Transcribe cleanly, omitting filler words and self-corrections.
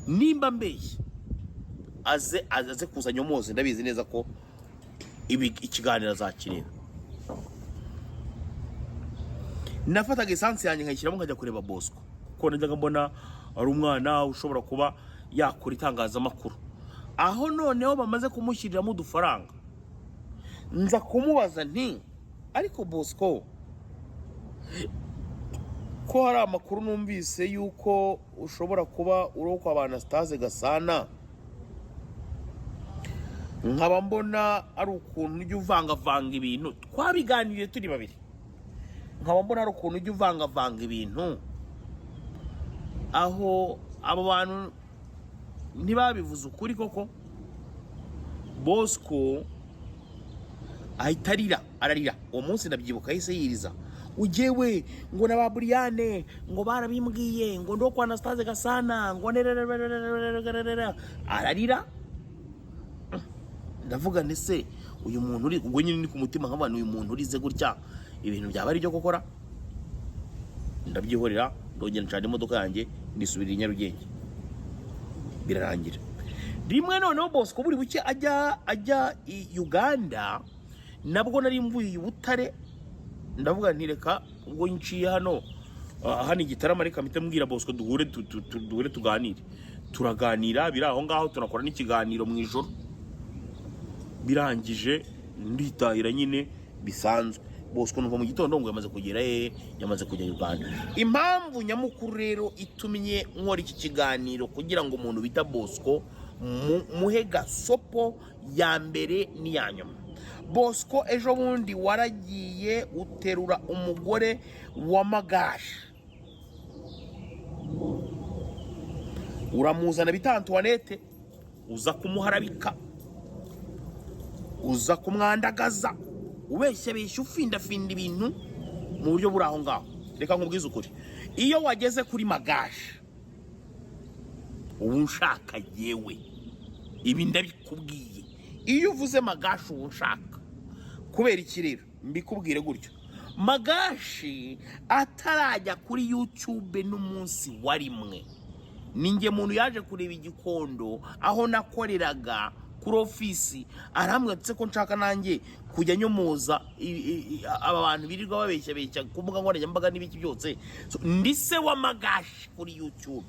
Nimba mbeshye aze kuza nyomoze. Ndabizi neza ko ibi ikiganiro azakireba. Nafataga esansi yanjye nkayishyiramo, nkajya kureba Bosco, kuko najyaga mbona ari umwana ushobora kuba yakora itangazamakuru. Aho noneho bamaze kumushyiriramo udufaranga, nza kumubaza nti: "Ariko Bosco, ko hari amakuru numvise yuko ushobora kuba uri kwa ba Anastase Gasana, nkaba mbona ari ukuntu ujya uvangavanga ibintu?" Twabiganiriye turi babiri. "Nkaba mbona ari ukuntu ujya uvangavanga ibintu, aho abo bantu ntibabivuze ukuri koko?" Bosco ahita arira, ararira. Uwo munsi ndabyibuka, yahise yiriza ugewe ngo na ba Buriyane ngo barabimbwiye ngo ndo kwa Anastase Gasana, ngo nerererererererere. Ararira. Ndavuga nti: "Se uyu muntu uri ubwo nyine ni ku mutima?" Nkavuga uyu muntu urize gutya, ibintu byaba ari ibyo gukora? Ndabyihorera, ndongera ncana imodoka yanjye, nisubirira i Nyarugenge, birarangira. Rimwe noneho Bosco buri buke ajya i Uganda, nabwo nari mvuye i Butare. Ndavuga nti: "Reka ubwo nciye hano, hano i Gitarama, reka mpite mbwira Bosco duhure, duhure tuganire." Turaganira, biri aho ngaho, tunakora n'ikiganiro mu ijoro. Birangije nditahira nyine bisanzwe. Bosco numva mu gitondo ngo yamaze kugera hehe? Yamaze kujya Uganda. Impamvu nyamukuru rero itumye nkora iki kiganiro, kugira ngo umuntu bita Bosco muhe gasopo ya mbere n'iya nyuma. Bosco, ejo bundi waragiye uterura umugore wa Magashi, uramuzana bita Antoinette, uza kumuharabika, uza kumwandagaza, ubeshya beshya, ufindafinda ibintu mu buryo buri aho ngaho. Reka nkubwize ukuri, iyo wageze kuri Magashi ubu nshaka, yewe ibi ndabikubwiye, iyo uvuze Magashi ubu nshaka. Kubera iki rero mbikubwire gutyo? Magashi atarajya kuri YouTube n'umunsi wa rimwe, ni njye muntu yaje kureba igikondo aho nakoreraga kuri ofisi, arambwira ati: "Ko nshaka nanjye kujya nyomoza aba bantu birirwa babeshya beshya ku mbuga nkoranyambaga n'ibiki byose." So, ndi se wa Magashi kuri YouTube.